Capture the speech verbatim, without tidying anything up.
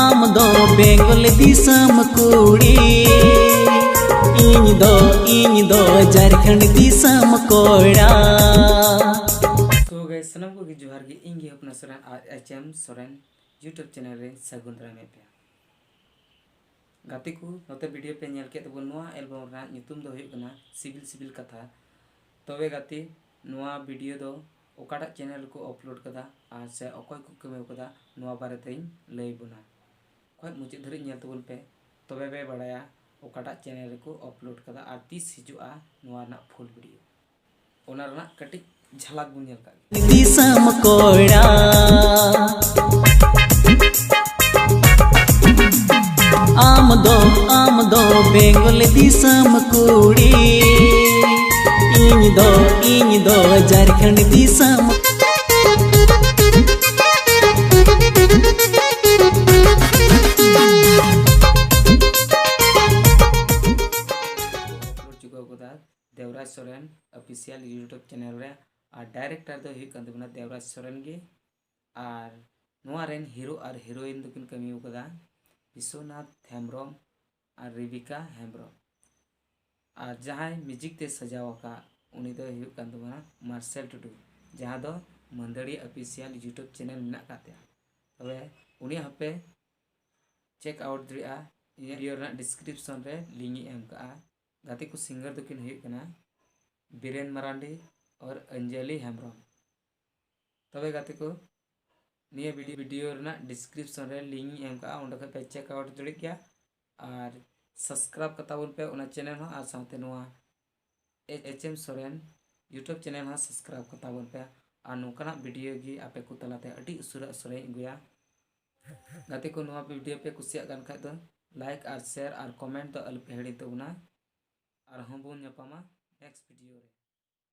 ᱟᱢ ᱫᱚ ᱵᱮᱝᱜᱚᱞ ᱫᱤᱥᱚᱢ ᱠᱩᱲᱤ, ᱤᱧ ᱫᱚ, ᱤᱧ ᱫᱚ ᱡᱷᱟᱨᱠᱷᱚᱸᱰ ᱫᱤᱥᱚᱢ ᱠᱚᱲᱟ᱾ So guys, ᱥᱟᱱᱟᱢ ᱠᱚᱜᱮ ᱡᱚᱦᱟᱨ ᱜᱮ, ᱤᱧ ᱜᱮ ᱦᱚᱯᱱᱟ ᱥᱚᱨᱮᱱ ᱟᱨ H M Soren YouTube channel ᱨᱮᱧ ᱥᱟᱹᱜᱩᱱ ᱫᱟᱨᱟᱢᱮᱫ ᱯᱮᱭᱟ᱾ ᱜᱟᱛᱮ ᱠᱚ, ᱱᱚᱛᱮ video ᱯᱮ ᱧᱮᱞ ᱠᱮᱫ ᱛᱟᱵᱚᱱ ᱱᱚᱣᱟ album ᱨᱮᱱᱟᱜ ᱧᱩᱛᱩᱢ ᱫᱚ ᱦᱩᱭᱩᱜ ᱠᱟᱱᱟ ᱥᱤᱵᱤᱞ ᱥᱤᱵᱤᱞ ᱠᱟᱛᱷᱟ᱾ ᱛᱚᱵᱮ ᱜᱟᱛᱮ, ᱱᱚᱣᱟ video ᱫᱚ ᱚᱠᱟᱴᱟᱜ channel ᱨᱮᱠᱚ upload ᱠᱟᱫᱟ ᱟᱨ ᱥᱮ ᱚᱠᱚᱭ ᱠᱚ ᱠᱟᱹᱢᱤ ᱠᱟᱫᱟ, ᱱᱚᱣᱟ ᱵᱟᱨᱮ ᱛᱮᱧ ᱞᱟᱹᱭ ᱵᱚᱱᱟ᱾ ᱠᱷᱚᱡ ᱢᱩᱪᱟᱹᱫ ᱫᱷᱟᱹᱨᱤᱡ ᱧᱮᱞ ᱛᱟᱵᱚᱱ ᱯᱮ, ᱛᱚᱵᱮ ᱯᱮ ᱵᱟᱲᱟᱭᱟ ᱚᱠᱟᱴᱟᱜ channel ᱨᱮᱠᱚ upload ᱠᱟᱫᱟ ᱟᱨ ᱛᱤᱥ ᱦᱤᱡᱩᱜᱼᱟ ᱱᱚᱣᱟ ᱨᱮᱱᱟᱜ full video᱾ ᱚᱱᱟ ᱨᱮᱱᱟᱜ ᱠᱟᱹᱴᱤᱡ ᱡᱷᱟᱞᱟᱠ ᱵᱚᱱ ᱧᱮᱞ ᱠᱟᱜ ᱜᱮ᱾ ᱫᱤᱥᱚᱢ ᱠᱚᱲᱟ, ᱟᱢ ᱫᱚ, ᱟᱢ ᱫᱚ ᱵᱮᱝᱜᱚᱞ ᱫᱤᱥᱚᱢ ᱠᱩᱲᱤ, ᱤᱧ ᱫᱚ, ᱤᱧ ᱫᱚ ᱡᱷᱟᱨᱠᱷᱚᱸᱰ ᱫᱤᱥᱚᱢ᱾ Upload ᱪᱩᱠᱟᱹᱣ ᱠᱟᱫᱟ ᱫᱮᱵᱽᱨᱟᱡᱽ ᱥᱚᱨᱮᱱ official YouTube channel ᱨᱮ, ᱟᱨ director ᱫᱚ ᱦᱩᱭᱩᱜ ᱠᱟᱱ ᱛᱟᱵᱚᱱᱟ ᱫᱮᱵᱽᱨᱟᱡᱽ ᱥᱚᱨᱮᱱ ᱜᱮ᱾ ᱟᱨ ᱱᱚᱣᱟ ᱨᱮᱱ hero ᱟᱨ heroine ᱫᱚᱠᱤᱱ ᱠᱟᱹᱢᱤ ᱟᱠᱟᱫᱟ ᱵᱤᱥᱣᱚᱱᱟᱛᱷ ᱦᱮᱢᱵᱨᱚᱢ ᱟᱨ ᱨᱮᱵᱤᱠᱟ ᱦᱮᱢᱵᱨᱚᱢ᱾ ᱟᱨ ᱡᱟᱦᱟᱸᱭ music ᱛᱮ ᱥᱟᱡᱟᱣ ᱟᱠᱟᱫ, ᱩᱱᱤ ᱫᱚᱭ ᱦᱩᱭᱩᱜ ᱠᱟᱱ ᱛᱟᱵᱚᱱᱟ ᱢᱟᱨᱥᱮᱞ ᱴᱩᱰᱩ, ᱡᱟᱦᱟᱸ ᱫᱚ ᱢᱟᱹᱫᱟᱹᱲᱤᱭᱟᱹ official YouTube channel ᱢᱮᱱᱟᱜ ᱟᱠᱟᱫ ᱛᱟᱭᱟ᱾ ᱛᱚᱵᱮ ᱩᱱᱤᱭᱟᱜ ᱦᱚᱸᱯᱮ check out ᱫᱟᱲᱮᱭᱟᱜᱼᱟ, ᱤᱧᱟᱹᱜ video ᱨᱮᱱᱟᱜ description ᱨᱮ link ᱤᱧ ᱮᱢ ᱠᱟᱜᱼᱟ᱾ ᱜᱟᱛᱮ ᱠᱚ, singer ᱫᱚᱠᱤᱱ ᱦᱩᱭᱩᱜ ᱠᱟᱱᱟ ᱵᱤᱨᱮᱱ ᱢᱟᱨᱟᱱᱰᱤ ᱟᱨ ᱚᱧᱡᱚᱞᱤ ᱦᱮᱢᱵᱨᱚᱢ᱾ ᱛᱚᱵᱮ ᱜᱟᱛᱮ ᱠᱚ, ᱱᱤᱭᱟᱹ video, video ᱨᱮᱱᱟᱜ description ᱨᱮ link ᱤᱧ ᱮᱢ ᱠᱟᱜᱼᱟ, ᱚᱸᱰᱮ ᱠᱷᱚᱱ ᱯᱮ check out ᱫᱟᱲᱮᱭᱟᱜ ᱜᱮᱭᱟ᱾ ᱟᱨ subscribe ᱠᱟᱛᱟ ᱵᱚᱱ ᱯᱮ ᱚᱱᱟ channel ᱦᱚᱸ, ᱟᱨ ᱥᱟᱶᱛᱮ ᱱᱚᱣᱟ H M Soren YouTube channel ᱦᱚᱸ subscribe ᱠᱟᱛᱟ ᱵᱚᱱ ᱯᱮ᱾ ᱟᱨ ᱱᱚᱝᱠᱟᱱᱟᱜ video ᱜᱮ ᱟᱯᱮ ᱠᱚ ᱛᱟᱞᱟᱛᱮ ᱟᱹᱰᱤ ᱩᱥᱟᱹᱨᱟ ᱩᱥᱟᱹᱨᱟᱧ ᱟᱹᱜᱩᱭᱟ᱾ ᱜᱟᱛᱮ ᱠᱚ, ᱱᱚᱣᱟ video ᱯᱮ ᱠᱩᱥᱤᱭᱟᱜ ᱠᱟᱱ ᱠᱷᱟᱡ ᱫᱚ like ᱟᱨ share ᱟᱨ comment ᱫᱚ ᱟᱞᱚᱯᱮ ᱦᱤᱲᱤᱧ ᱛᱟᱵᱚᱱᱟ᱾ ᱟᱨᱦᱚᱸ ᱵᱚᱱ ᱧᱟᱯᱟᱢᱟ next video ᱨᱮ᱾